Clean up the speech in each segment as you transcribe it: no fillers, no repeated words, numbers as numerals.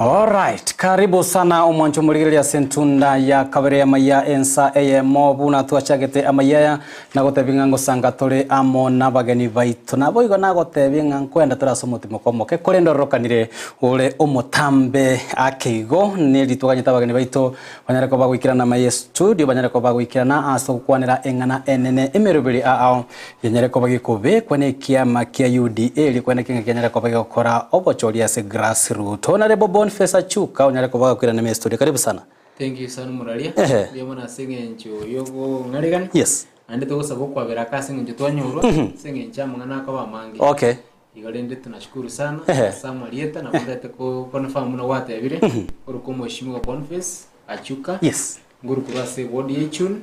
Alright, karibu sana omwancho omorigereria ase entunda ya kabere y'amaiya ensa eyemo buna twachagete amaiya aya nagotebi ng'a ngosanga tore amo nabageni baito naboigo nagotebi ng'a nkwenda tore ase omotimoko omoke korende ororokanire ore omotambe ake igo neri twaganyete abageni baito banyare koba goikerana amaiya estudio banyare koba goikerana ase ogokwanera eng'ana enene emeroberi ao Kenyare koba gekobekwa nekiama kia UDA erio kwene keng'aki kenyare koba gegokora obochori ase grassroot. Honourable Boniface Achuka onyare koba gakoirana ime studio. Karibu sana. Thank you sana Omuraria. Ehe. Mbuya mono ase eng'encho yokong'aregania. Yes. Naende togosaba okwabera ake ase eng'encho twanyorwa, ase eng'encho amang'ana akoba amange. Okay. Igo rende tunashukuru sana Ehe. ase amarieta nabo ntagete ko confirm buna gwatebire, korokwa omweshimiwa Boniface Achuka. Yes. Ngorokwa ase eward ya Ichuni,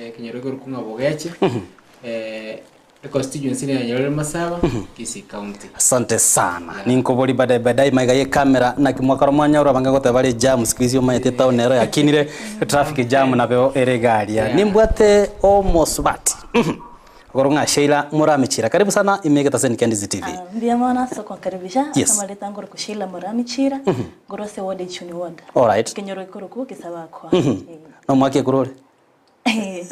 ekenyoro ekerokwa ng'a Bogeche, econstituency ere ya Nyarore Masaba, Kisii County. Asante sana. Ninkobori baadaye baadaye maiga ye camera naki mwakora mwanyorwa abange goteba bare jam siku hizi omanyete etown ero yakinire traffic jam nabeo ere garia. Yeah. Nimbwate omosubati. Igoro ng'a Sheila Muramichira. Karibu sana ime egetaseni kia Ndizi TV. Ah, mbuya mono ase okonkaribisha. Yes. Ase amarieta ngoroku Sheila Muramichira, ngoro ase ward Ichuni ward. Alright. Ekenyoro ekoroku Kisabakwa. Nomwaki ekura ore? Eh.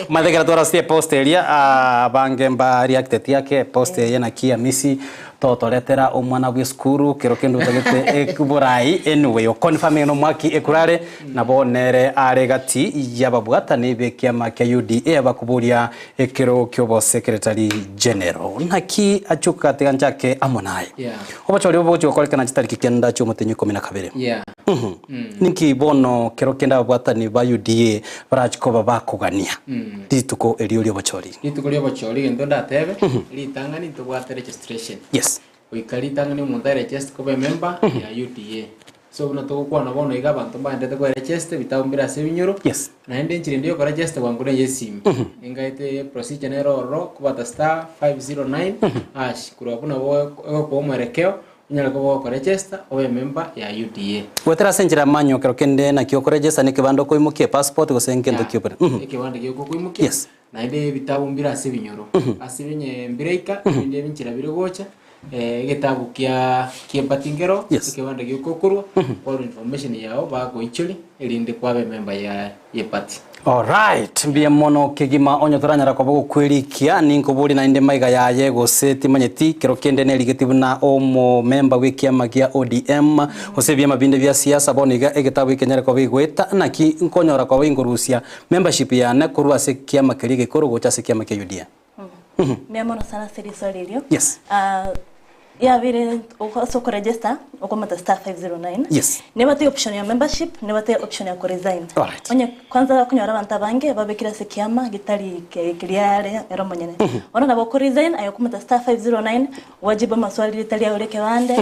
Omanyete ekero twarosirie epost eria, ah, abange mba reacteti ake epost eye naki Hamisi totoretera omwana bwa esukuru kero kende otagete ekuborai anyway oconfirming nomwaki ekura are Nabo nere are gati y'ababwatani b'ekiama kia UDA abakoboria ekero ki'obosekeretari General. Naki achuka tiga nchake amo naye. Yeah. Obochori obo bogochia gokorekana chitariki kenda chi'omotenyi ikomi na kabere. Yeah. Ninki bono kero kende ababwatani ba UDA barachi koba bakogania rituko erio ri'obochori? Rituko ri'obochori egento ndatebe, ritang'ani ntobwate registration. Yes. Goika ritang'ani omonto aregeste koba emember ya UDA. So buna togokwana bono iga abanto mbaendete koregesta ebitabu mbire ase ebinyoro, Yes. naende enchera ende yokoregesta bwango neye esimi. Ningaete procedure nere ororo kobata star 509 hash korwa abwo nabo egokoa omwerekeo onyare koba gokoregesta obe emember ya UDA. Goetera ase enchera y'amanyo kero kende naki okoregesta nekebande okoimokia epassport gose nkento ki obore. Mhm. Ekebande giokokoimokia Yes. Naende ebitabu mbire ase ebinyoro, ase ebinye mbire ika, ebinde ebinchera bire gocha, egetabu kia ki'empati nkero, Yes. ekebanda giokokorwa, kwarwa information yao bagoichoria, erinde kwaba emember ya y'eparty. Alright, mbuya mono kegima onye toranyara koba gokwerikia ninkoborie naende maiga yaye gose timanyeti kero kende nerigeti buna omomemba bw'ekiama gia ODM gose ebiama binde bia siasa bono iga egetabu ekenyare koba egoeta naki nkonyora koba ingorusia Membership yane korwa ase ekiama keria gekoro gocha ase ekiama kia UDA. Mbuya mono sana ase riswali erio. Yes. Ah, yabire ase okoregister okomata star 509. Yes. Nebate option ya membership, nebate option ya koresign. Alright. Onye kwanza okonyora abanto abange babekire ase ekiama getari keria are ere omonyene. Bono nabo okoresign aye okomata star 509 wajibu amaswali ritari aore ekebande,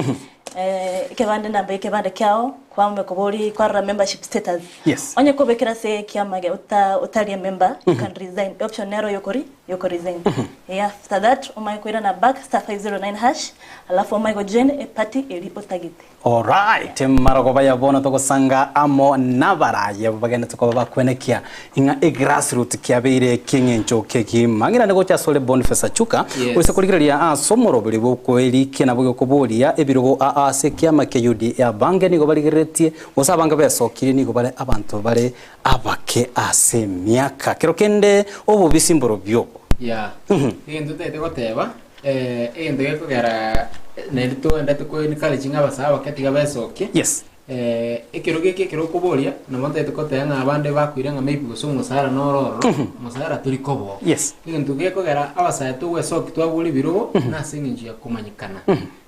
ekebande namba ya ekebande kiao, kwamanya koboria kwarora membership status. Yes. Onye kobekera ase ekiama ge ota otari emember you can resign option nero yokori yoko resign eh after that omanye koirana back star 509 hash alafu omanye go join e party eri otagete. Alright, marogoba ya bono togosanga amo nabarayi abwo bagenderete koba bakwenekia ing'a egrassroot kiabeire ekieng'encho kegima. Ng'irane gocha asore Boniface Achuka, Yes. oise korigereria ase omoroberi bw'okoerikia nabo gekoboria ebirogo aa ase ekiama kia UDA abange nigo barigereretie Gose abange besokirie nigo bare abanto bare abake ase emiaka. Kero kende obobisi mborobio obo. Yeah. Egento ntagete goteba, eh, egento gekogera naende toendete ko encourage ng'a abasae abake tiga besokie. Yes. Eh, ekerogo eke ekero okoboria, nabo ntagete koteba ng'a abande bakoira ng'a maybe gose omosara noro ororo, omosara tori koboa. Yes. Egento gekogera abasae togwesokia twabora ebirogo, nase eng'encho ya komanyekana.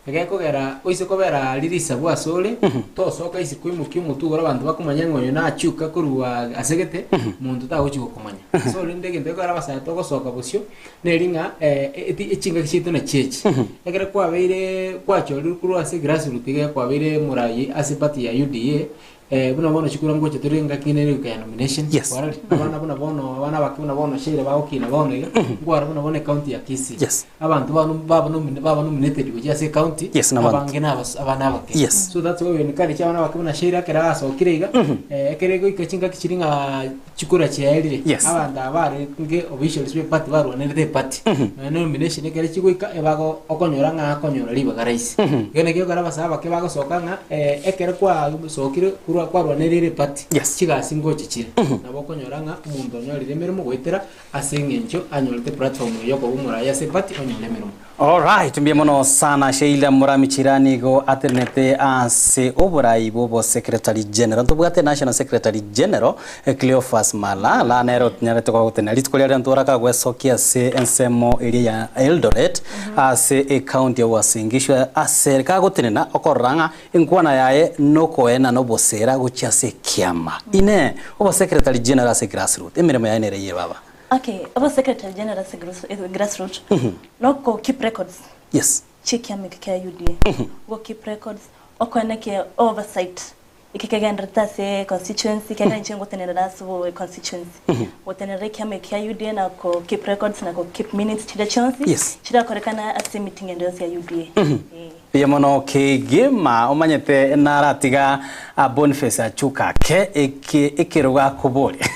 Egekogera oise kobera aria risabu asore, tosoka isiko oimokie omotwe igoro abanto bakomanye ng'a oyo nachiuka korwa ase gete, monto tagochi gokomanya. So rende egento gekogera abasae togosoka bosio, neri ng'a eti echingaki chiaito nachi echi. Ekero kwabeire kwachorirwe korwa ase grassroot iga kwabeire morayi ase party ya UDA. Buna bono chikura ngocha tore engaki nere goika ya nomination, Yes. kwarorire? Abana buna bono abana abake buna bono Sheila bagokina bono iga, nkwarora buna bono ecounty ya Kisii. Yes. Abanto bano baba nomine baba nominated gochia ase ecounty, Yes, nabanto. abange na abas abana abake. Yes. So that's why we encourage abana abake buna Sheila ekero asokire iga, ekere goika chingaki chiria ng'a chikura chiaerire, Yes. abanto aba barenge officials be party barwanerete eparty, nonya na nomination ekere chigoika ebago okonyora ng'a akonyora ribaga rahisi. Igo naki ekero abasae abake bagosoka ng'a ekero kwasokire korwa kwarwanereire eparty, Yes. chigasi ngochi chire. Nabo okonyora ng'a omonto onyorire emeremo goetera ase eng'encho anyorete platform eye yokoba omoraia ase eparty onyore emeremo. Alright, mbuya mono sana Sheila Murami Chirani igo atenenete ase oborai bw'obo Secretary General. Ntobwate National Secretary General Cleophas Malala nere otonyarete koba gotenena rituko riaria ntworaka gwesokia ase ensemo eria ya Eldoret ase ecounty ya Uasin Gishu ase kagotenena okorora ng'a enkwana yaye nokoenana obosera gochia ase ekiama. Inee, obo Secretary General ase grassroot emeremo yaye nere eye baba? Okay, obo secretary general ase grassroot noko keep records Yes. chi'ekiama eke kia UDA. Go keep records, okoenekia oversight eke kegenderete ase constituency ekiagera inche ngotenerera ase obo constituency. Gotenerera ekiama eke kia UDA na ko keep records na ko keep minutes chiria chionsi Yes. chirakorekana ase emeeting ende yonsi ya UDA. Eh. Mbuya mono kegima omanyete naratiga Boniface achuka ake eke ekerogo akoboria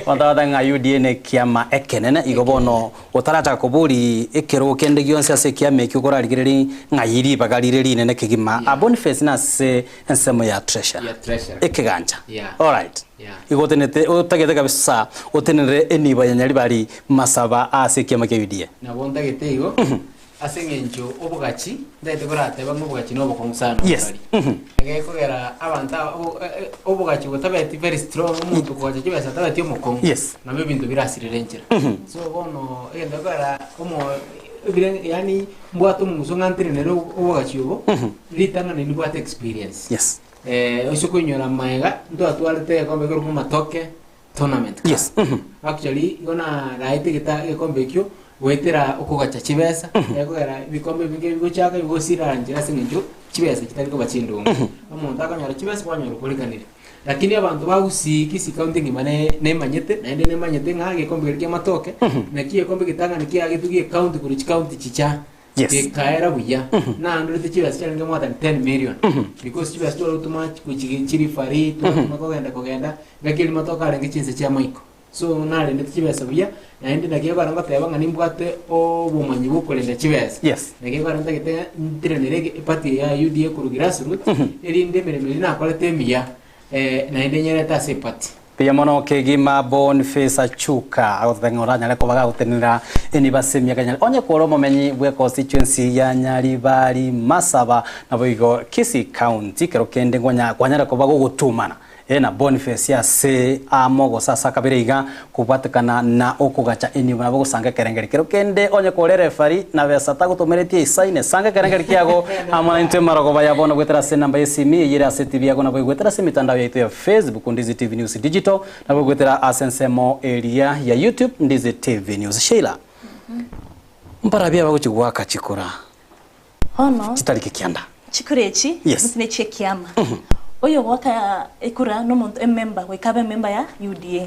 Abanto bagoteba ng'a UDA nekiama ekenene igo bono otarachaka kobori ekerogo kende gionsi ase ekiama ekio okorarigereria ng'ai ribaga rire rinene kegima Boniface nase ensemo ya treasurer Ya treasurer. ekegancha Yeah. alright Yeah. igo otenete otagete kabisa otenenere enibo ya Nyaribari masaba ase ekiama kia UDA. Nabo ntagete igo. Ase engencho obogachi, ntaete korateba ng'a obogachi nobokong'u sana Yes. oborari. Egekogera abanto aba obo- e- e- obogachi botabeti very strong, omonto okogacha chibesa atabeti omokong'u, Yes. nabo ebinto birasirire enchera. So bono egento gekogera omo ebire yaani mbwate omong'uso ng'a ntenenere obogachi obo, ritang'ani nibwate experience. Yes. Ase okoinyora magega, ntwatwarete egekombe ekerokwa amatoke, tournament cup. Yes. Mhm. Actually, igo naraete egeta egekombe ekio goetera okogacha chibesa, ekogera ebikombe ebinge bigochaka bigosira nchera ase eng'encho chibesa chitari koba chindonge. Omonto akonyora chibesa kwanyora okorekanire. Lakini abanto ba Gusii, Kisii county engima ne nemanyete, naende nemanyete ng'a egekombe keria kia amatoke, naki egekombe egetang'ani kiagetwe gie county korwa chicounty chicha Yes. Gekaera buya. Nandorete chibesa chiarenge more than 10 million. Because chibesa tware gotoma gochi chirifari, twatoma kogenda kogenda, ngaki erio matoke arenge chinse chia maiko. So narendete chibesa buya, naende naki ekero ngoteba ng'a nimbwate obomanyi bwa okorenda chibesa. Yes. Naki ekero ntagete ng'a ntiranere ege eparty eye ya UDA korwa grassroots, erinde emeremo eria nakorete emiya, naende nyerete ase eparty. Mbuya mono kegima Boniface Achuka agoteba ng'a oranyare koba gagotenenera enibo ase emiaka ya Nyaribari. Onye kore omomenyi bwe constituency ya Nyaribari Masaba naboigo Kisii County kero kende ngonya kwanyare koba gogotumana eh na Boniface ase amo gose ase akabere iga kobwatekana na okogacha enibo nabo gosanga ekerengeri kero kende onye kore referee na besa tagotomeretie isaine sanga ekerengeri kiago amo naintwe marogoba ya bono goetera ase enamba y'esimi eyere ase etibi yago nabo goetera ase emitandao yaito ya Facebook Ndizi TV News Digital nabo goetera ase ensemo eria ya YouTube Ndizi TV News Sheila mbarabia bagochi goaka chikura Bono chitariki kianda chikura echi Yes. gose ne chi'ekiama. Oyo ogoaka ekura nomonto emember goika abe emember ya UDA.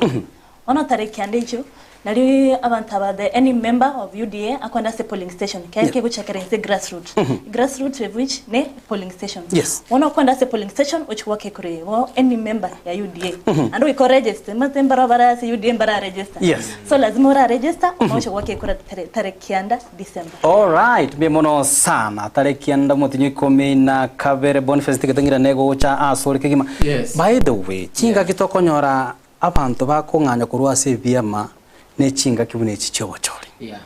Bono tariki kianda echio, nario abanto aba the any member of UDA akoenda ase polling station kiaye Yeah. kegochakera inse grassroot. Grassroot of which ne polling station. Yes. Bono okoenda ase polling station ochie goaka ekura eye bo any member ya UDA. Naende goika oregister omanyete mbaro bare ase UDA mbara register. Yes. So lazima ora register omanye oche goaka ekura tariki kianda December. Alright, mbuya mono sana. Tariki kianda omotinyi ikomi na kabere Boniface tigete ng'irane gocha asore kegima. Yes. By the way, chingaki tokonyora Abanto bakong'anya korwa ase ebiama ne chingaki buna echi chi'obochori. Yeah.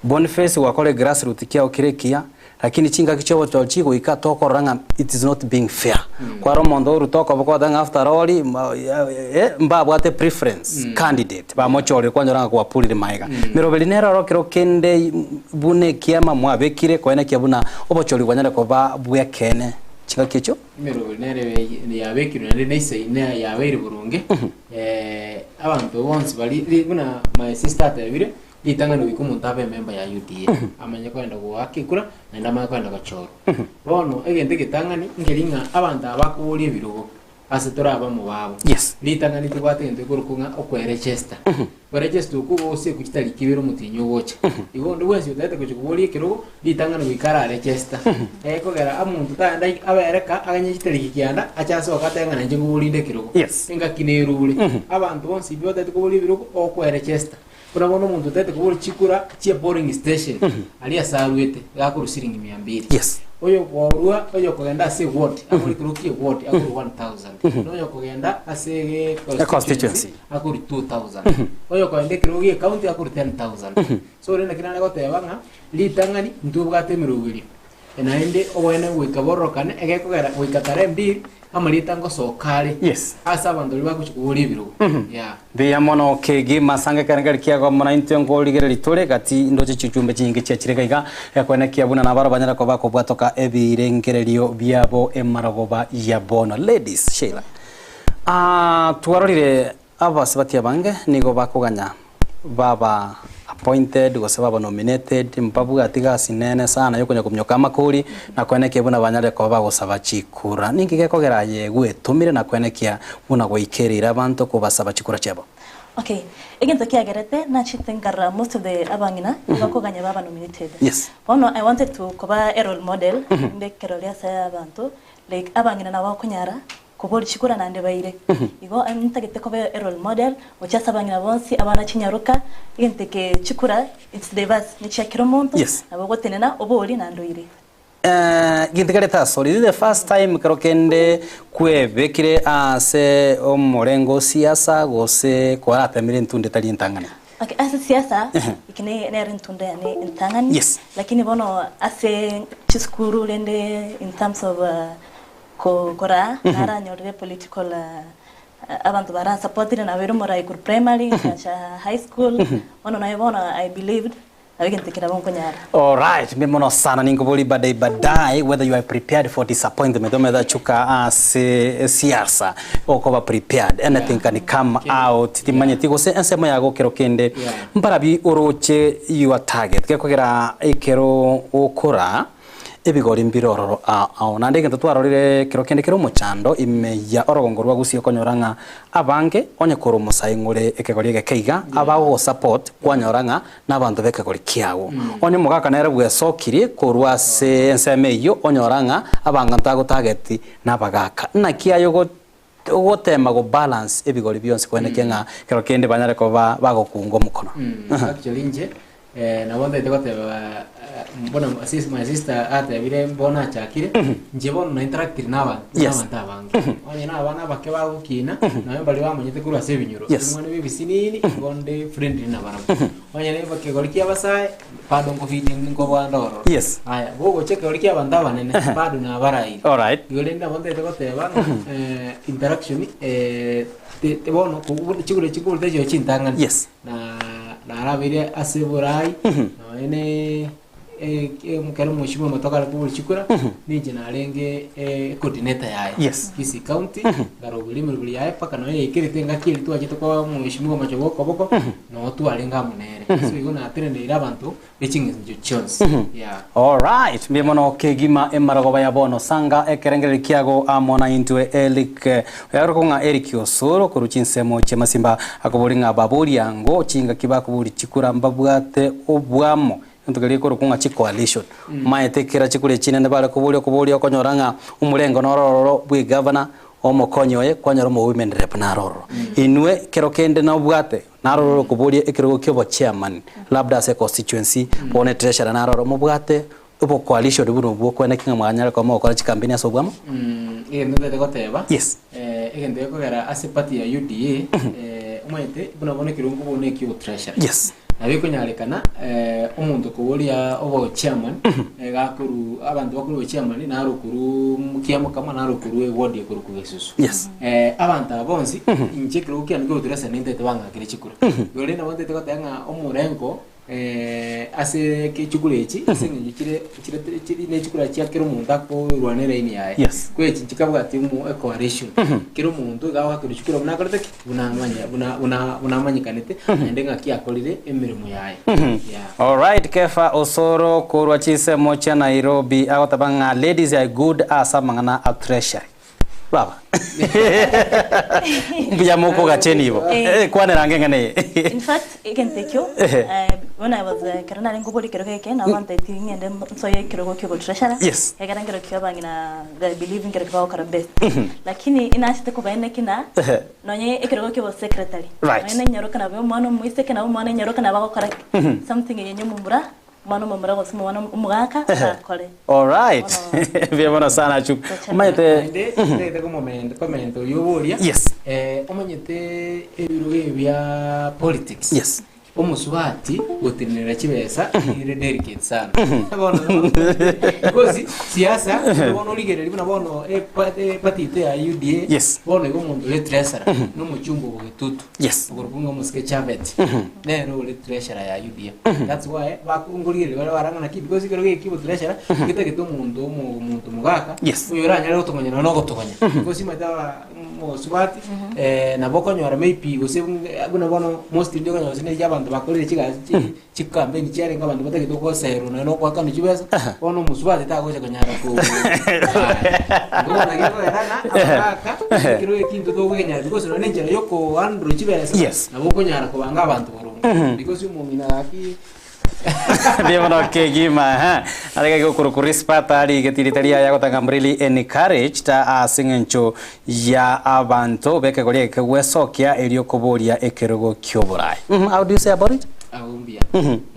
Boniface gwakora egrassroot kiao kere ekiya, lakini chingaki chi'obochori chigoika tokorora ng'a it is not being fair. Kwara omonto oruta okoboko ogoteba ng'a after all ma eh mbabwate preference candidate bamochorire kwanyora ng'a kwapurire maega. Meroberi nere oro kero kende buna ekiama mwabekire koenekia buna obochori bwanyare koba bw'ekeene chingaki echio. Emeroberi nere yabekirwe naende neisaine yabeire boronge, abanto bonsi baria ri buna my sister atebire, Ritang'ani goika omonto abe ememba ya UDA, amanye kogenda goaka ekura, naende amanye kogenda gochorwa. Bono egento egetang'ani, nkeri ng'a abanto aba bakoboria ebirogo, ase tore abamo babo. Yes. Ritang'ani tobwate egento gekorokwa ng'a okweregesta. Kweregesta okwo gose chitariki ibere omotienyi ogocha. Igo onde bwensi otagete gochia koboria ekerogo, ritang'ani goika araregesta. Ekogera omonto tagenda abere ka aganye chitariki kianda, ache asoke atebe ng'a nainche nkoboria inde ekerogo. Yes. Engaki nerure. Abanto bonsi pi batagete koboria ebirogo, okweregesta. Buna bono omonto otagete koboria chikura chia polling station, aria ase arwete, iga akorwa siringi mia mbiri. Yes. Oyokorwa oyokogenda ase eward, akore ekerogo kia eward akorwa 1000. Na oyokogenda ase E constituency. akorwa 2000. Oyokogenda ekerogo gia ecounty akorwa 10000. So rende naki nare goteba ng'a, ritang'ani ntobwate emeroberio, naende oboene goika bororokane, egekogera goika tarehe mbiri, amarieta ngosoka are Yes. ase abanto baria bagochia koboria ebirogo. Yeah. Mbuya mono kegima ase ekero nkeri kiago amo naintwe nkorigereria tore gati ndoche chichumbe chinyinge chiachire iga iga ekwenekia buna nabaro banyare koba kobwatoka ebirengererio biabo emarogoba ya bono. Ladies, Sheila, ah, twarorire abasubati abange nigo bakoganya baba appointed gose baba nominated mbabwati gasi nene sana yokonya kominyoka amakori na koenekia buna banyare koba bagosaba chikura. Ninki gekogera aye gwetomire na koenekia buna goikereire abanto kobasaba chikura chiabo? Okay, egento kiagerete nachete nkarora most of the abang'ina bakoganya baba nominated. Yes. Bono I wanted to koba a role model inde ekerori ase abanto like abang'ina nabo bakonyara Koboria chikura naende baire. Igo ntagete koba a role model gochia ase abang'ina bonsi, abana chinyaroka, egento eke chikura it's diverse, nechia kera omonto, Yes. nabo ogotenena oborie naende oire. Eh, gento keria tasori, is it the first time kero kende kwebekire ase omorengo o siasa gose kwaratemire entunde etari entang'ani? Okay, ase siasa, eke ne nere entunda yane entang'ani, Yes. lakini bono ase chisukuru rende in terms of Koraa naranyorire political abanto baransapotire nabeire omorai korwa primary ngacha high school bono naye bono I believed nabo egento eke nabo nkonyara. Alright, mbuya mono sana ninkobori badai badai whether you are prepared for disappointment omanyete achuka ase siasa okoba prepared anything can come out timanyeti gose ensemo yago kero kende mbarabi oroche your target gekogera ekero okora Ebigori mbire ororo ao. Naende egento twarorire ekero kende kere omochando ime ya orogongo rwa Gusii okonyora ng'a abange onye kore omosae ng'ore ekegori egeke iga abagogosupport kwanyora ng'a nabanto b'ekegori kiago. Onye omogaka nere bwesokirie korwa ase ensemo eyio onyora ng'a abanganto agotageti nabagaka. Naki aye ogotema go balance ebigori bionsi kwenekia ng'a ekero kende banyare koba bagokunga omokono. Actually inche nabo ntagete goteba mbona my sister atebire bono achakire, inche bono na interactire na abanto Yes. na abanto abange. Onye na abana abake bagokina, nonye mbaria bamanyete korwa ase ebinyoro, Yes. omwana bwa ebisinini, igo nde friendly na barabwo. Onye na ekegori kia abasae, bado nkofiiti nkobanda ororo. Yes. Aya, gogocha ekegori kia abanto abanene, bado nabaraire. Alright. Igo rende nabo ntagete goteba ng'a interaction te- te- bono chigure chigure chio chintang'ani. Yes. Na narabeire ase oborai, nonya ne ekero omosibwa omotoka are kobora chikura, ninche narenge coordinator yaye. Yes. Kisii County, nkaroberia emeroberi yaye mpaka nonya yaikerete engaki eria twachete koa omweshimiwa omochie bwa okoboko, noo twarenge amo nere. So igo nateneneire abanto be ching'encho chionsi. Yeah. Alright, mbuya mono kegima emarogoba ya bono sanga ekerengererio kiago amo na intwe Eric oyaroka ng'a Eric Osoro korwa chinsemo chi'amasimba akobori ng'a baboria ango chingaki bakobori chikura mbabwate obwamo egento keria gekorokwa ng'a chicoalition maete kera chikura echinene bare koboria okoboria okonyora ng'a omorengo noro ororo bwe egavana omokonyi oye kwanyora omo women rep naro ororo inwe kero kende nobwate Naro rokoboria ekerogo ki'obochairman labda ase econstituency, bono etreasurer naro oro mobwate obocoalition buna obwo okwane ki ng'a mwanyare koba mogokora chikampeni ase obwamo? Egento ntagete goteba, Yes. egento gekogera ase party ya UDA, omanyete buna bono ekerogo nkobuna ekio obotreasurer. Yes. Nabo ekonyarekana omonto koboria obochairman, gakorwa abanto bakorwa obochairman naro okorwa kiamokama naro okorwa eward ekorokwa Gesusu. Yes. Abanto aba bonsi, inche ekerogo kiane kia oboturesa nintagete bang'akere chikura. Igo rende nabo ntagete goteba ng'a omorengo. Ase chikura echi, ase eng'encho chire chire chiri ne chikura chia kera omonto akorwana eraini yaye. Yes. Kwe echi nchikabwati omo ecoalition. Kera omonto iga agoakerwa chikura buna akorete ki? Buna amanya buna buna buna amanyekanete naende ng'aki akorire emeremo yaye. Yeah. Alright, Kefa Osoro korwa chinsemo chia Nairobi agoteba ng'a ladies are good ase amang'ana a treasury. Baba. Mbuya mokogacha enibo. Eh. Eh, kwanera ange eng'ana eye. In fact, egento ekio, Ehe. eh, when I was eh, ekero nare nkobora ekerogo eke, nabo bantebirie ng'ende nsoe ekerogo kia obotreasurer, Yes. ekero nkerokio abang'ina they believe nkerokio bagokora best. Lakini inachete kobaeneki na Ehe. nonye ekerogo kia obosecretary, Right. nonye nenyaroka nabo omwana omoiseke nabo omwana enyaroka nabo agokora something eye nyomomura, Omwana omomura gose omwana omogaka arakore. Alright. Bono- Mbuya mono sana Achuka. Gocha. Omanyete Naende ntagete komomenta komenta oyio oboria Yes. omanyete ebirogo ebi bia politics Yes. omosubati gotenenera chibesa ere delicate sana bono because siasa bono origereria buna bono eparty ito ya UDA Yes. bono igo omonto ore treasurer na omochumba obogetutu Yes. okorokwa ng'a omosike Chavet nere ore treasurer ya UDA that's why bakongorigereria bare barang'a naki because ekero geki bo treasurer getagete omonto omo omonto mogaka Yes. oyo oranyare gotogonya nonya ogotogonya because omanyete aba omosubati nabo okonyora maybe gose buna bono mostly okonyora gose ne abanto bakorire chigasi chi chikampeni chiarenge abanto batagete goserwa nonya na ogoakanwa chibesa bono omosubati tagocha konyara ko igo bono gekogera ng'a abagaka ekero ekinto tokogenyara because nonya na enchera ya okohandle chibesa Yes. nabo okonyara kobanga abanto boronge because omong'ina gaki Mbuya mono kegima ha. Arege gokorokwa Rispa arigeti rita riaye agotanga I'm really encouraged ase eng'encho ya abanto bekegori eke gwesokia erio koboria ekerogo kioborai. Mhm, how do you say about it? Agwo mbuya.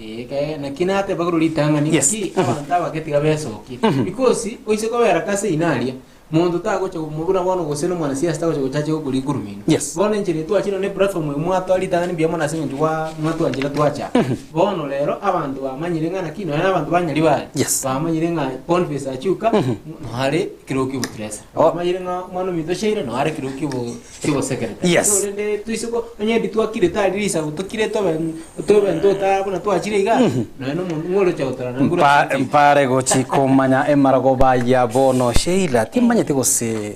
Ee, kae naki nateba korwa ritang'ani Yes. ng'aki abanto abake tiga besokie. Because oise kobera kase ina aria, monto tagocha buna bono gose na omwanasiasa tagocha gocha ache gokora igurumino. Yes. Bono enchera eye twachire nonye eplatform eye mwatoa ritang'ani mbuya mono ase eng'encho gwa mwatwanchera twacha aa. Bono rero abanto bamanyire ng'a naki nonya na abanto ba Nyaribari, Yes. bamanyire ng'a Boniface Achuka, noare ekerogo kia obotresa. Oh. Bamanyire ng'a omwana ominto Sheila noare ekerogo kia obo kia obosekeretari. Yes. So rende toise ko onye endi twakire tari risabu tokire tobe tobe ntotara buna twachire igaa, nonya na omonto ng'a oroche gotorana nkure Mpa- mpare gochi komanya emarogoba ya bono Sheila timanyeti gose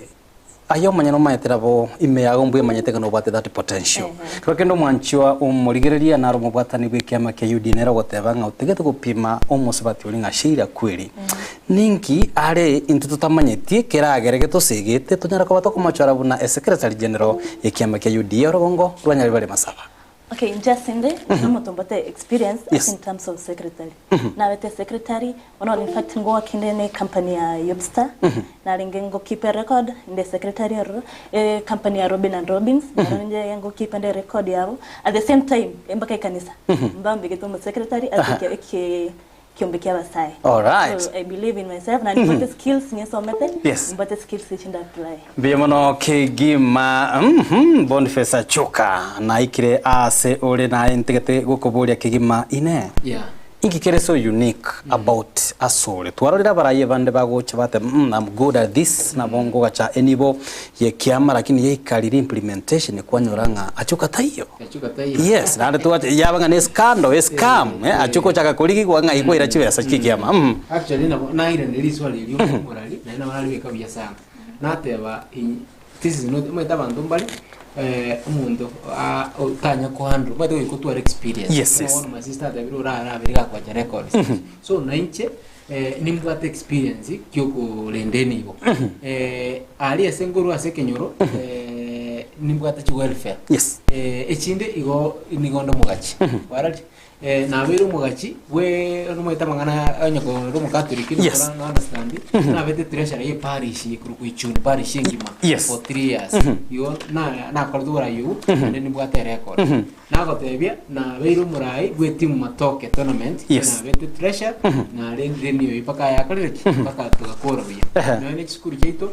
aye omonyene omanyete nabo ime yago mbwemanyete ng'a nobwate that potential kero kende omwanchwa omorigereria naro omobwatani bw'ekiama kia UDA nere ogoteba ng'a otigete gopima omosubati oria ng'a Sheila kweri Ninki are intwe totamanyetie keragere getosegete tonyare koba tokomochora buna Esecretary General y'ekiama kia UDA orogongo rwa Nyaribari Masaba? Okay, inche ase inde, nomonto mbwate experience Yes. ase in terms of secretary. Nabete secretary, bono in fact ngoaka inde ne company ya Yobstar, narenge ngo keep a record, inde secretary ororo, e company ya Robin and Robins, naro inche ngo keep inde record yabo, at the same time, mpaka ekanisa, mbambegete omo secretary ase eke eke kiombe kia abasae. Alright. So I believe in myself na nimbwate skills nyesomete. Yes. Nimbwate skills echi nda apply. Mbuya mono kegima mhm, Boniface Achuka naikire ase ore naye ntigete gokoboria kegima ine Yeah. inki kere so unique about asore twarorire abarayi bande bagocha bate I'm good at this nabo ngogacha enibo yekiama lakini yaikarire implementation kwanyora ng'a Achuka taiyo Achuka taiyo. Yes, naende twacha yaba ng'a ne scandal, escam, eh, achuka ochaka korigigwa ng'a igo oira chibesa chi'ekiama. Mm. Actually nabo nairane riswali erio omorari naende nabo naribeka buya sana. Nateba in this is not omanyete abanto mbare omonto otanya kohandle omanyete goika otware experience. Yes, yes. Bono my sister atebire orarabere gakwacha records. So nainche nimbwate experience kiokorenda enibo. Aria ase nkorwa ase ekenyoro nimbwate chiwelfare. Yes. Echinde igo nigo onde omogachi. Kwarorire? Nabeire omogachi bwe omanyete amang'ana onye kore omokatoliki Yes. na understand nabete treasurer ye parish ekorokwa Ichuni parish engima Yes. for 3 years. Igo na nakorete oborai obwo naende nimbwate erecord. Nagotebia, nabeire omoraai bw'etimu Matoke Tournament, Yes. nabete treasurer, narendire emiyo mpaka yakorire ki? Mpaka togakora buya. Ehe. Nonya ne chisukuru chiaito,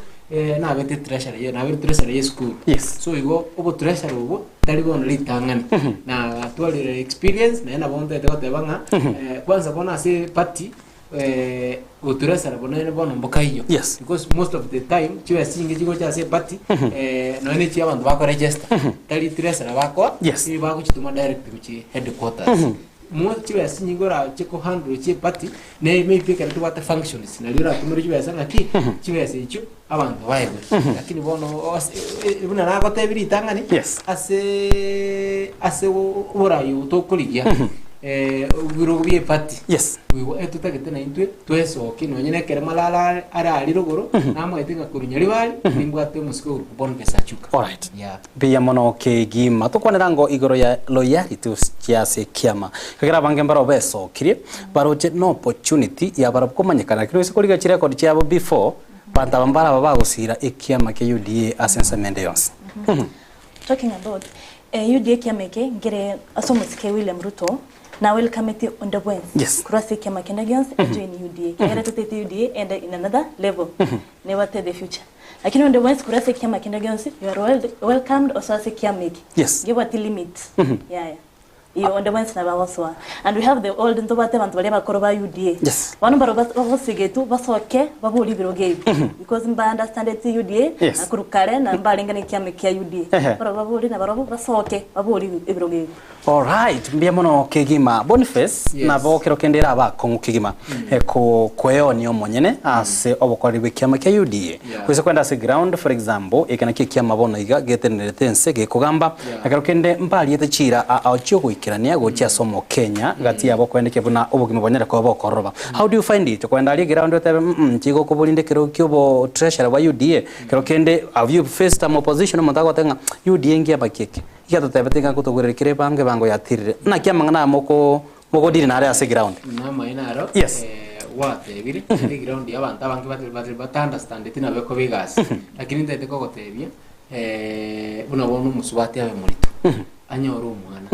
nabete treasurer ye, nabeire treasurer ye esukuru. Yes. So igo obotreasurer obwo, tari bono ritang'ani. Natwarire experience, naende nabo ntaete goteba ng'a, kwanza bono ase eparty, Oturesera bono bono mbokaiyo. Yes. Because most of the time chibesa chinge chigocha ase eparty nonya ne chia abanto bakoregister tari turesera bakoa Yes. nigo bagochituma direct gochia headquarters. Mo chibesa chinyinge orache ko handle chiparty ne maybe ekero tobwate functions nario oratumere chibesa ng'aki chibesa echio abanto baegwe. Lakini bono ase buna nagotebi ritang'ani Yes. aseeee ase oborai obo tokorigia ebirogo bia eparty Yes. Igo etotagete naintwe twesokie nonye na ekero malala are aria rogoro namaete ng'a korwa Nyaribari nimbwate omosike okorokwa Boniface Achuka. Alright. Yeah. Mbuya mono kegima. Tokwanera ngo igoro ya loyalty chia ase ekiama. Ekero abange mbaro besokirie, baroche no opportunity ya barabwo komanyekana. Lakini ase korigia chirecord chiabo before, banto aba mbaraba bagosira ekiama kia UDA ase ensemo ende yonsi. Talking about UDA ekiama eke nkere ase omosike William Ruto na welcometi onde bwensi Yes. korwa ase ekiama kende gionsi ajoin UDA ekiagera totagete UDA ende in another level nebwate the future Lakini onde bwensi korwa ase ekiama kende gionsi, you are wel welcomed osoe ase ekiama eke. Yes. Ngebwati limit. Yaya. Iyo onde bwensi nabo agosoa. And we have the old ntobwate abanto baria abakoro ba UDA. Yes. Bono mbaro bas bagosigetwe basoke baborie ebirogo ebi. Because mba understandeti UDA, Yes. na korwa kare na mbarenge na ekiama kia UDA. Ehe. Barobwo baborie nabarobwo basoke baborie ebi ebirogo ebi. Alright, mbuya mono kegima. Boniface, Yes. nabo kero kende ere abakong'u kegima eko kweonia omonyene ase obokoreri bw'ekiama kia UDA. Yeah. Goise kwenda ase ground for example, eke nakio ekiama bono iga getenenerete ense gekogamba, Yeah. na kero kende mbariete chiira ao chiogoikerania gochia ase omokenya gati yabo koendekia buna obogima bwanyare koba bokororoba. How do you find it? Kwenda aria eground otebe mm nchigokoboria inde kero kia obo treasurer bwa UDA, kero kende have you faced some opposition omonto agoteba ng'a UDA nkiama ki eke? Igatotebete ng'a ngotogorere kera ebango ebango yatirire. Naki amang'ana aya moko mogodiri nare ase eground? Namaene aro, Yes. eh, gwatebire, naende eground ya abanto abange batari batari bata-understandeti nabo ekoba egasi. Lakini ntagete kogotebia, buna bono omosubati abe morito, anyore omwana.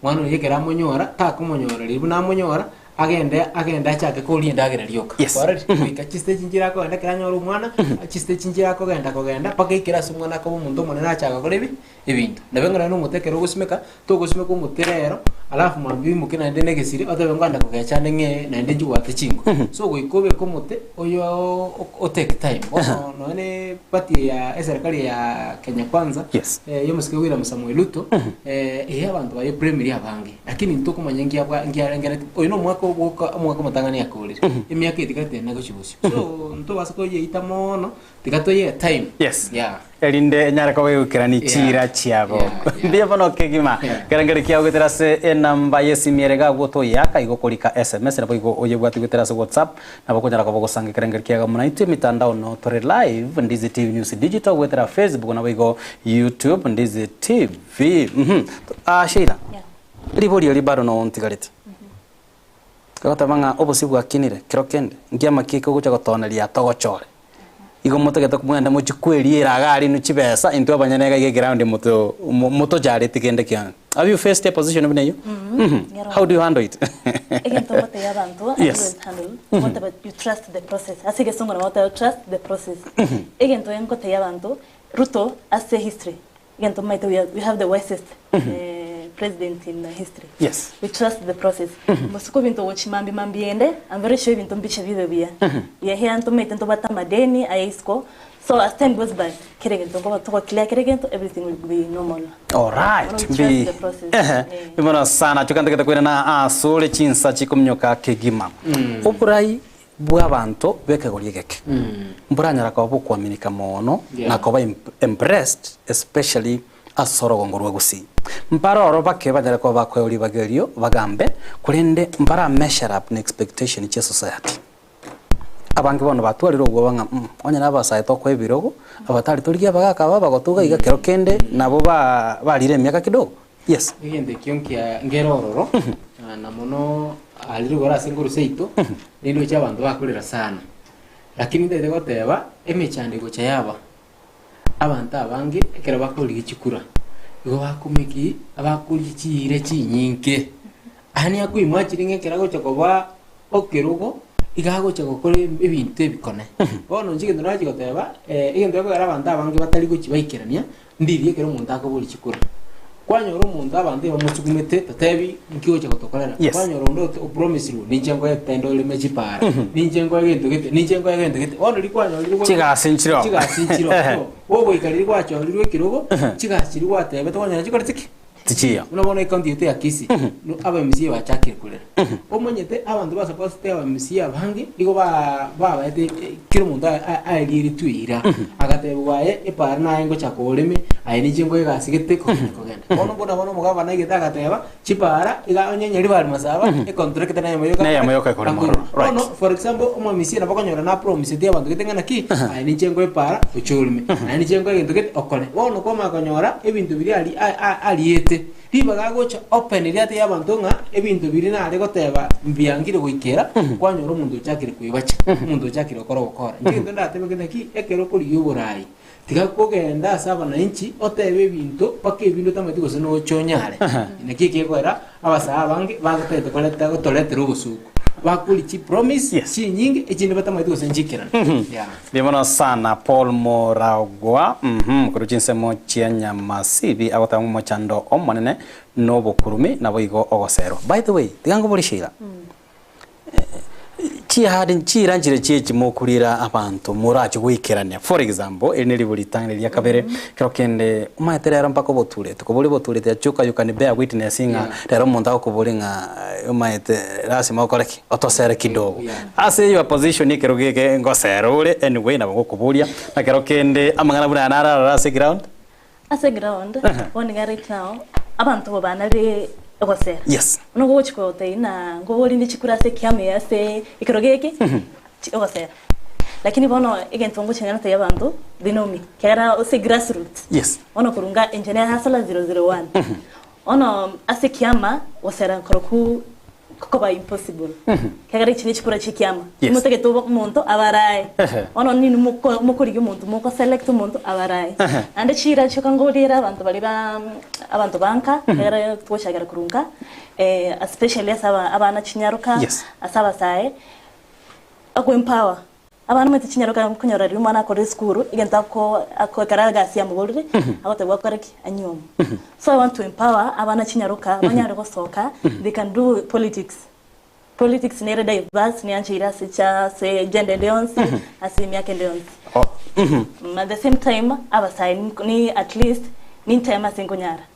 Omwana oyio ekero amonyora, takomonyora riria buna amonyora, agende agende achake koria endagera rioka. Yes. Kwarorire? Goika chistage nchire akogenda ekero anyore omwana, chistage nchire akogenda kogenda, mpaka ekero ase omwana akoba omonto omonene achaka gokora ebi ebinto. Nabo ekero naende omote ekero ogosimeka, togosimeka omote rero, alafu mambia oimoke naende na egesire otebe ngoenda kogecha ande ng'ee naende nchibwate chinko. So goika obeke omote oyo o take time. Bono nonye na eparty ya eserekari ya Kenya Kwanza, Yes. ya omosike William Samoei Ruto, eh abanto baye primary abange, lakini ntokomanya nki abwa nki arengereti. Oyo na omwaka ogoka omwaka omotang'ani akorire, emiaka etigarete ene gochia bosio. So ntobasa koyeita mono, Tiga toyee time. Yes. Yeah. Erinde enyare koba egoikerania chiira chiabo. Yeah, yeah. Mbuya mono kegima. Yeah. Kerengeri kiao goetera ase enamba y'esimi ere iga abwo toyeaka igo okorika SMS nabo igo oyebwate goetera ase WhatsApp nabo okonyara koba ogosanga ekerengeri kiago amo naintwe emitandao no tore live Ndizi TV News Digital goetera Facebook nabo igo YouTube Ndizi TV. Mhm. Ah Sheila. Yeah. Riborio eri bado no ontigarete. Egoteba ng'a obosio bwakinire kero kende, nkiama ki eke ogocha gotoneria togochore. Igo motagete mwende mochie kweriera iga aria inwe chibesa, intwe abanyene iga iga eground moto motocharetie kende kionsi. Have you faced a position buna eyio? Ngero. How do you handle it? Egento ngotebia abanto, I Yes. always handle, ngoteba you trust the process. Ase egesongo nabo bagoteba trust the process. Egento ngotebia abanto, Ruto ase history, Egento omanyete we are, we have the wisest eh, president in history. Yes. We trust the process. Mosiko ebinto gochi mambi mambi ende, I'm very sure ebinto mbiche bibe buya. We are here ntomanyete ntobwate amadeni aya isiko. So as time goes by, kera egento nkoba togo clear kera egento, everything will be normal. Alright, Bono we trust mbi the process. ehe, Eh. mbi mono sana chokantagete koirana asore chinsa chikominyoka kegima. Oborai bw'abanto b'ekegori egeke mboranyara koba bokoaminika mono na koba impressed especially ase orogongo rwa Gusii. Mbare oro bake banyare koba bakoegwa ribaga erio bagambe, korende mbara measure up na expectation chia society. Abange bono batwarire obwoba ng'a mm onye nabasae tokoa ebirogo, abatari torigie abagaka aba abagotu iga iga kero kende nabo ba barire emiaka kidogo. Yes. Egento ekio nkia nkere ororo, na mono aria rigoro ase enkoro seito, nindoche abanto bakorera sana. Lakini ntagete goteba, emechando egocha yaba, abanto abange ekero bakorigia chikura, igo bakomeki abakoria chiira chinyinge. Yaani akoimagine ng'a ekero agocha koba okerogo, iga agocha gokora ebinto ebikone. Bono inche egento nachi goteba, egento gekogera abanto abange batari gochi baikerania, Ndiria ekero omonto akoboria chikura. Kwanyora omonto abanto ebamosukumete totebi nki ogocha gotokorera. Yes. Kwanyora onde ote opromisirwe ninche nkoe tenda oreme chipara, ninche nkoe gento gete, ninche nkoe gento gete. Bono riria kwanyorire gwa- Chigasi nchiroo. Chigasi nchiroo. So, gogoika riria gwachorirwe ekerogo, chigasi chiria gwatebete kwanyora chikorete ki? Tichiyo. Buna bono ecounty yaito ya Kisii, no aba MCA bachakire korera. Omanyete abanto ba supposed aba MCA abange nigo ba babaete kera omonto aerieretwe eira, agatebigwa aye epara naye ngochaka oreme, aye ninche nkoe egasi gete kogenda kogenda. Bono buna bono omogavana aigete agateba, chipara iga onye Nyaribari Masaba, econtractor neyemo yoka Neyemo yoka ekorema akoro. ororo. Right. Bono for example omo MCA nabo okonyora na promiseti abanto gete ng'a naki, aye ninche nkoe epara oche oreme, naye ninche nkoe egento gete okore. Bono kwamanya konyora ebinto biria aria ariete, ribaga agocha open riria atebia abanto ng'a ebinto biria nare goteba mbiangire goikera, kwanyora omonto ochakire koibacha, omonto ochakire gokora ogokora. Inche egento ndatebe ng'a naki, ekero okorigia oborai, tiga kogenda ase abananchi otebe ebinto mpaka ebinde otamanyeti gose noche onyare. Naki ekegoera abasae abange bagotagete koreta gotoretera obosuku, bakoria chipromise Yes. chinyinge echinde batamanyeti gose nchikerane. Yeah. Mbuya mono sana Paul Moragwa, korwa chinsemo chia Nyamasibi agoteba ng'a omochando omonene nobokurumi naboigo ogoserwa. By the way, tiga nkoborie Sheila, Chiahadi chiira nchire chiechi mokurira abanto morache goikerania. For example, eri neribo ritang'ani ria kabere, ekero kende omanyete rero mpaka obotureti, koboria obotureti achuka you can bear witness ng'a rero omonto agokoboria ng'a omanyete lasima okore ki? Otosere kidogo. Ase your position ekero geke ngosera ore anyway nabo ngokoboria, na kero kende amang'ana buna aya naro aroro ase eground. Ase eground, bono iga right now, abanto bo banare egosera. Yes. Bono gogochi gotebia ng'a nkoborinde chikura ase ekiama eye ase ekerogo eke, chi ogosera. Lakini bono egento ngochia gotebia abanto, they know me, ekiagera ase grassroots, Yes. bono korwa nga inche ne hustler 001. Bono ase ekiama, gosera nkorokwo koba impossible ekiagera echi nechikura chia ekiama Yes. motagete obe omonto abarae Ehe. bono ninwe moko mokorigia omonto moko select omonto abarae Ehe. naende chiira chioka ngoriera abanto baria ba abanto ba nka ekiagera togochakera korwa nka especially ase aba abana chinyaroka Yes. ase abasae oko empower Abana omanyete chinyaroka nkonyora riria omwana akore esukuru egento ako ako ekero egasi yamoborire agotebiwa akore ki? Anyuome. So I want to empower abana chinyaroka banyare gosoka they can do politics. Politics nere diverse neancheire ase cha ase gender ende yonsi ase emiaka ende yonsi. At the same time abasae ni at least ninteme ase nkonyara.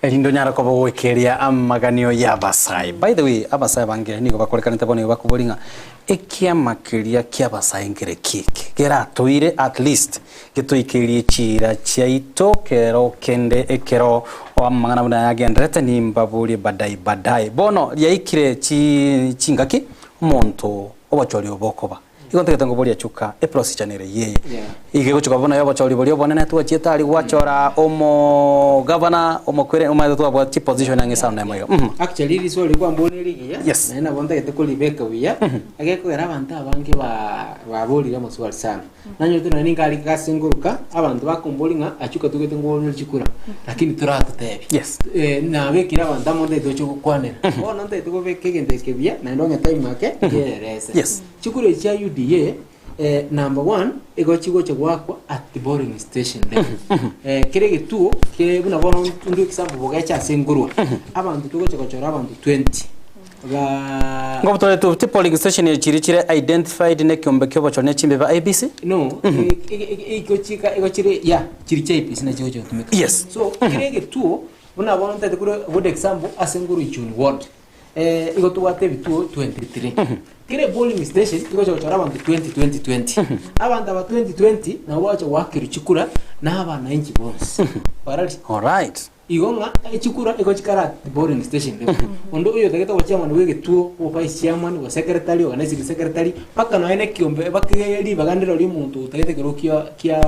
Erinde onyare koba ogoikeria amaganio y'abasae. By the way, abasae abange nigo bakorekanete bono igo bakoboria ng'a ekiama keria ki'abasae nkere ki eke keratoire at least getoikerie chiira chiaito kero kende ekero amang'ana buna aya agendererete nimbaborie badai badai. Bono riaikire chi chingaki omonto obochori obo okoba. Igo ntagete nkoborie chuka eprocedure nere eyeye. Iga egochika buna yobochori boria obonene twachiete aria gwachora omogavana omokwere omanyete twabwate chiposition ang'e isano nemo iga. Actually riswali kwambora rigiya Yes. naende nabo ntagete koribeka buya egekogera abanto abange ba baborire amaswali sana nanyorete nonye ninka aria ase ngoruka abanto bakomboria ng'a achuka togete ngorore chikura lakini toratotebia Yes. Nabekire abanto amo ntagete gocha gokwanera bono ntagete kobeka egento eke buya naende onye time ake nkererese Yes. Chikura echi chia UDA, number one, igo chigocha goakwa at the polling station level. Kera egetuo ke buna bono ndue example bogecha ase nkorwa, abanto togocha gochora abanto 20 ba Ngobo tore tu ti polling station echiri chire identified ne ekiombe kia obochori ne chimbe ba IEBC? No, igo chika igo chire yeah, chiri chia IEBC nachi chigocha gotumeka. Yes. So kera egetuo buna bono ntagete korwa good example ase nkorwa Ichuni ward. Igo tobwate ebituo 23. Kera epolling station tigocha gochora abanto 20 20 20. Abanto aba 20 20 nabo bagocha goakerwa chikura na abananchi bonsi. Kwarorire? Alright. Igo ng'a chikura igo chikare at polling station level. Onde oyotagete koba chairman bwa egetuo, o vice chairman, o secretary, organizing secretary, mpaka nonya na ekiombe mpaka ribaga ndire omonto otagete ekero kia kia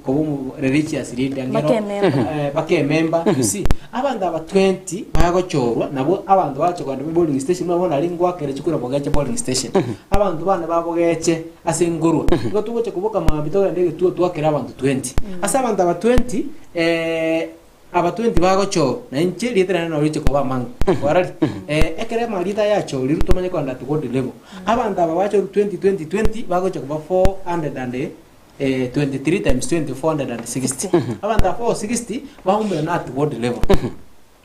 koba omo religious leader ngero Mpaka emember. mpaka emember you see abanto aba 20 bagochorwa nabwo abanto bagocha kogenda polling station buna bono aria ngoakera chikura bogeche polling station abanto bane babogeche ase nkorwa igo togocha koboka mambia togende egetuo twakere abanto 20 ase abanto aba 20 aba 20 bagochorwa na inche rieta riane naro riche koba amang'e kwarorire ekero amarieta aya achorirwe tomanye kogenda at ward level abanto aba bachorwa 20 20 20 bagocha koba 400 and 23 times 20 460 abanto aba 460 baumerana at ward level.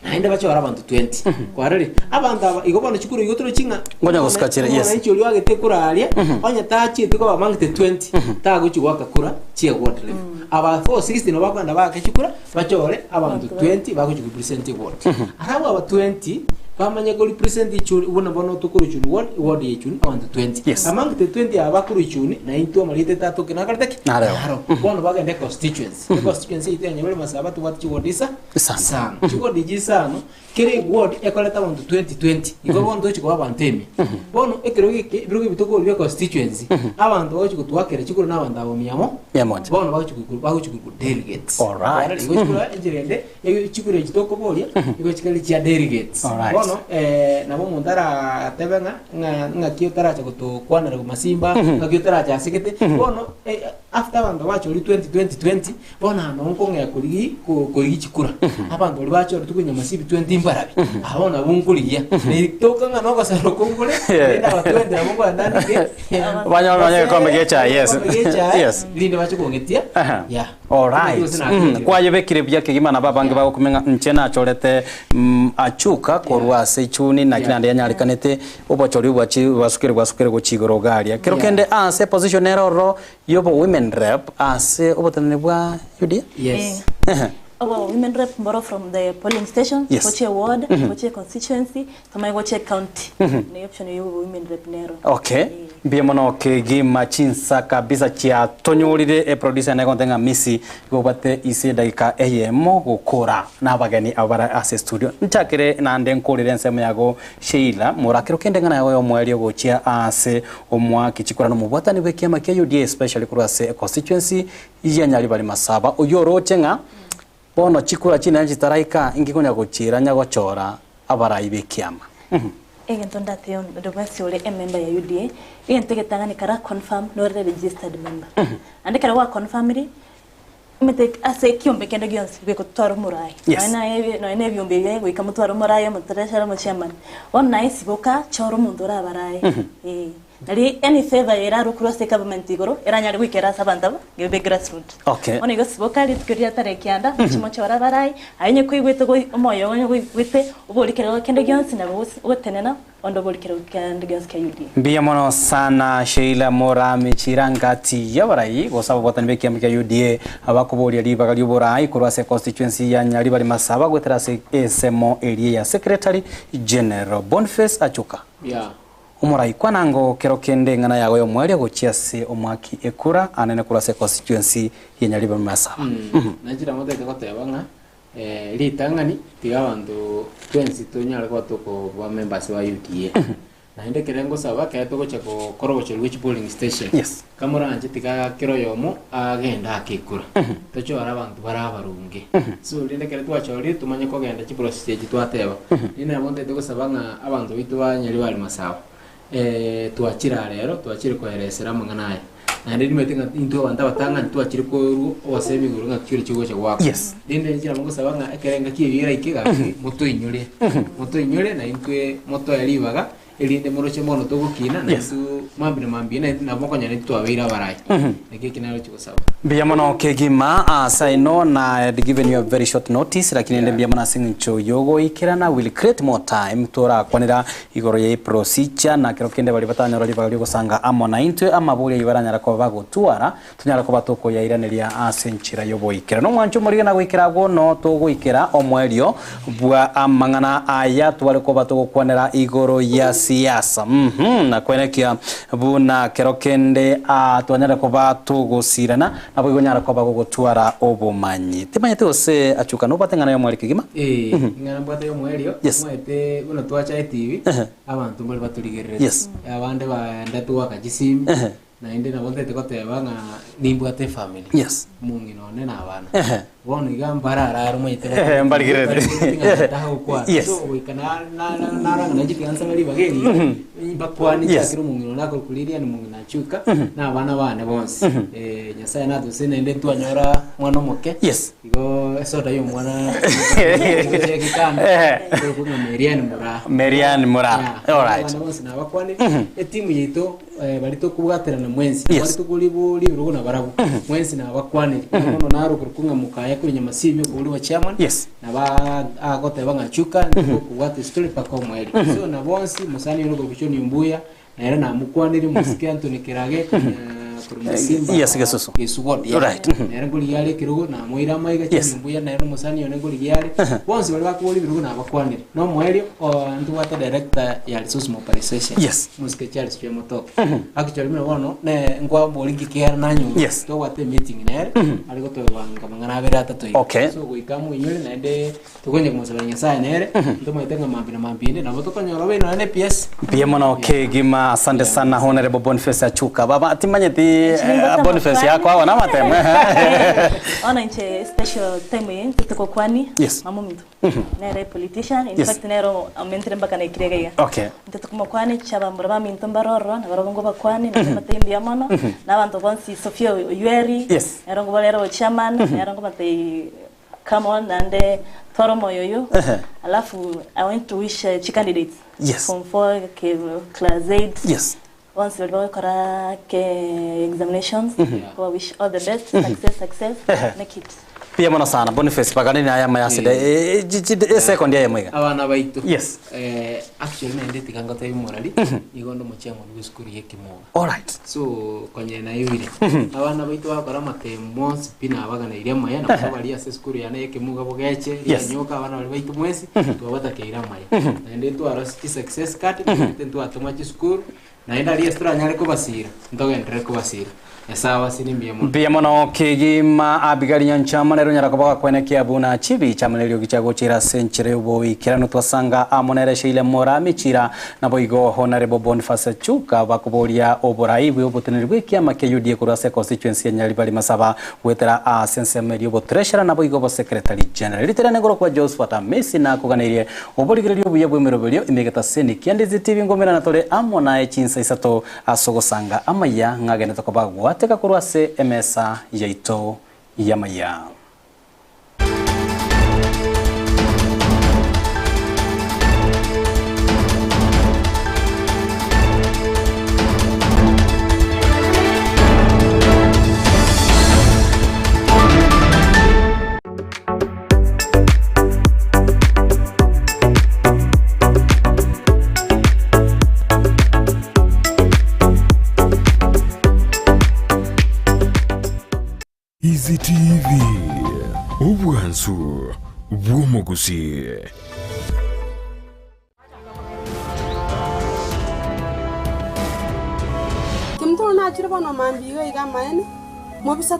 Naende bachore abanto 20. Kwarorire? Abanto aba igo bono chikura igo torochi ng'a Ngonya gosuka chire, yes. Omwananchi oria oagete ekura aria, onye tachieti koba among the 20, tagochi goaka kura chia ward level. Aba 460 nabo bakogenda baake chikura, bachore abanto 20 bagochi korepresent eward. Arabwo aba 20, bamanye korepresent echuni buna bono tokorwa echuni ward, eward ya echuni abanto 20. Yes. Among the 20 aba bakorwa echuni, naintwe amarieta etatoke nakorete ki? Nareo. Naro. Bono bagende econstituency. Econstituency yaito ya Nyabere Masaba tobwate chiward isa Isano. isano. Chiward echi isano, kera eward ekoreta abanto 20 20. Igo bono togochi koba abanto ime. Bono ekero geke ebirogo ebi tokori bia constituency, abanto bagochi gotwakera chikura na abanto abo mia mo, Mia moja. bono bagochi goikuru bagochi goikuru delegates. Alright. Bono igo chikura enchera ende, ege chikura echi tokoboria, igo chikare chia delegates. Alright. Bono nabo omonto aratebe ng'a ng'a ng'aki otaracha gotokwanera masimba, ng'aki otaracha ase gete, bono after abanto bachorire 20 20 20, Bono aa noo nkong'ea korigi korigia chikura, abanto baria bachorete konya masibi 20 mbarabi, aba bono nabwo nkorigia. Toka ng'a nogosera okwo nkore, rende aba 20 nabwo nkoenda ndike, Banyore nonye egekombe gia echae, yes. egekombe gia echae, Yes. rinde bache kong'etia, Aha. yeah. Alright. Gose nakire. Kwayebekire buya kegima nabo abange bagokumia ng'a inche nachorete achuka korwa ase echuni naki Yeah. naende yanyarekanete obochori bwachi bwasukire bwasukire gochia igoro iga aria. Kero Yeah. kende ase position ere ororo Yobo women rep ase oboteneneri bwa UDA? Yes. Ehe. Obo women rep mboro from the polling station, Yes. gochia ward, gochia constituency, tomanye gochia county. Ne option ya obo women rep nero. Okay. Mbuya mono kegima chinsa kabisa chiatonyorire eproducer ene egontebia ng'a Missy igo obwate ise edagika eyemo gokora na abageni abo bare ase studio. Nchakere naende nkorere ensemo yago Sheila morakero kende ng'a naye oyomoerio gochia ase Omoaki chikura nomobwatani bw'ekiama kia UDA especially korwa ase econstituency ya Nyaribari Masaba oyio oroche ng'a bono chikura chinene chitaraika inki konya gochiira nyagochora abarai b'ekiama. Egento ndatebe onde bwensi ore emember ya UDA, egento egetang'ani kara confirm nore registered member. Naende ekero gwa confirmiri, Omanyete ase ekiombe kende gionsi goika totware omoraai. Yes. Nonya naye ebi- nonya na ebiombe ebi goika motware omoraai, omoteresera, omochairman. Bono naye siboka, chora omonto orabarae. Eh. Nari any favour erarwe korwa ase egovernment igoro, eranyare goikera ase abanto aba, be grassroot. Okay. Bono igo siboka rituko riria tare kianda, mochie mochore abaraai, aye onye koigwete goi omoyo onye koigwete obori kerogo kende gionsi nabo gose ogotenena. Onde obori kerogo kiande gionsi kia UDA. Mbuya mono sana Sheila Morami Chirangati y'abarai gose ababwatani b'ekiama kia UDA abakoboria ribaga ri'oborai korwa ase constituency ya Nyaribari Masaba goetera ase ensemo eria ya Secretary General Boniface Achuka. Yeah. Omorai kwanango kero kende eng'ana yago y'omoerio gochia ase omwaki ekura anene korwa ase constituency ya Nyaribari Masaba. Nachire motete goteba ng'a Ritang'ani, tiga abanto twensi tonyare koba tokoba members ba UDA. Naende ekere ngosaba, ekero togocha gokora obochori bwe chipolling station, Yes. kamoranche tiga kera oyomo agende ake ekura. Tochore abanto bare abaronge. So rende ekero twachorire tomanye kogenda chiprocess echi twateba. Rende nabo ntagete gosaba ng'a abanto baito ba Nyaribari Masaba, Twachire aa rero, twachire koeresera amang'ana aya. Naende nimanyete ng'a intwe abanto abatang'ani twachire korwa obosemi igoro ng'a chioro chigocha goakwa. Yes. Rende inche nabo ngosaba ng'a ekero engaki eyio eraike gaki motoinyore, motoinyore na intwe motoe ribaga, erinde moroche mono togokina, na Yes. intwe mambia na mambia na intwe nabo mokonyora intwe twabeire abarai. Naki eki naroche gosaba. Mbuya mono kegima ase aino na I had given you a very short notice lakini rende mbuya mono ase eng'encho yogoikerana will create more time torakwanera Igoro ye procedure, na kero kende baria batanyora ribaga ri'ogosanga amo naintwe amaborio ayio baranyara koba bagotwara, tonyare koba tokoyairaneria ase enchera y'oboikera. Nomwancho omorige na goikera agwo no togoikera omoerio bwa amang'ana aya tware koba togokwanera igoro ya siasa. Mhm, na kwenekia buna kero kende aa twanyare koba togosirana, Naboigo onyare koba gogotwara obomanyi. Timanyeti gose achuka nobwate eng'ana y'omoerio kegima? Ee, ing'ana mbwate y'omoerio, Yes. omanyete buna twacha etibi, Ehe. abanto mbare batorigererete. Yes. Abande baendete goaka chisimi, Ehe. naende nabo ntagete goteba ng'a nimbwate efamily. Yes. Omong'ina one na abana. Ehe. Bono iga mbararare omanyete Ehe, mbarigererete. barigererete ng'a ntaka gokwana. Yes. So goika na- na- na- naranga nainche tiga nsabe ribaga eri, mbakwane Yes. nchakere omong'ina one akorokwa Lilian omong'ina Chuka, na abana bane bonsi. Nyasaye natose naende ntwanyora mwana omoke. Yes. Igo esoda ya omwana ekikanda. Korokwa ng'a Marian Muraa. Marian Muraa. Yeah. Alright. Abana bonsi nabakwanire. Etimu yaito eh, bari tokobwaterana Twabwaterana mwensi. Yes. Bari tokori bori ebirogo na barabwo. Mwensi nabakwaneri. Bono naro korokwa ng'a mokaya korwa Nyamasibi okobori gwa chairman. Yes. Naba agoteba ng'a chuka okobwata estory mpaka omoerio. So na bonsi mosani oyo korokwa John Ombuya nere namokwaneri mosike Anthony Kerage korwa Masimba. Yes, Gesusu. Gesu ward. Yeah. Right. Nere nkorigia are ekerogo namoira amaiga John Yes. Ombuya nere omosani one nkorigia are. Bonsi baria bakobora ebirogo nabakwanire. Na omoerio ntobwate director ya resource mobilization. Yes. Mosike Charles Chemotoke. Actually buna bono ne nkwambori nkikiera nanyuma. Yes. Tobwate meeting nere ari gotobanga mang'ana abere atato iga. Okay. So goika moinyore naende tokonye komosabera Nyasaye nere ntomaete ng'a mambi na mambinde nabo tokonyora obe nonya ne PS. Pia mono kegima asante sana Honorable Boniface Achuka. Baba timanyeti Chiningo Boniface yako awa namatemo. Ona inche special time ye tutukokwani Yes. mama ominto nere politician in Yes. fact nero amentere mpaka naikire iga Okay. ntetukumokwani chabambura baminto mbarororo nabarobwo ngobakwani nabatebi mono nabantu bonsi Sophia Oyweri Yes. nero ngobarero chairman nero ngobatei come on nande twaro moyo yu Ehe. alafu I want to wish chi candidates Yes. form 4 ke class 8 Yes. once bari bakora ke examinations mm wish all the best success success make it Pia mono sana Boniface paganini aya mayasida. E second ya mwiga. Abana baito. Yes. Actually naende tiga ngotebi morari igo ndo mochairman bwa esukuru ya Ekimoga. All right. So konye naibire abana baito bakora amatemo bonsi pi nabaganeirie amaya nabo bari ase esukuru yane ya Ekimuga bogeche Yes. rianyoka abana bari baito mwensi twabatakeire amaya naende ntwara chi success card naende ntwatoma chisukuru naende aria ase toranyare kobasira ntogenderere kobasira Nyasaye abasire mbuya mono. Pia mono kegima Abigail Nyanchama nero nyara kobaga kwenekia buna chibi chamanelio gichagochira senchire oboikerano twasanga amonere Sheila Mora Michira nabo igo Honorable Boniface Chuka bakoboria oborai bwe oboteneri bwe kiama kia UDA korwa ase constituency ya Nyaribari Masaba gwetera asensemerio botreasurer nabo igo bo secretary general ritere negoro kwa Josephat Amesi na kuganeirie oborigererio obuya bw'emeroberio imegeta seni kiandizi TV ngomera na tore amo naye chinsa isato asogosanga amaya ng'agene tokoba gwateka korwa ase emesa yaito yamaya. Easy TV, obwansu bw'omogusi. Kimtoro nachire bono mambia iga iga amaene, mobisa.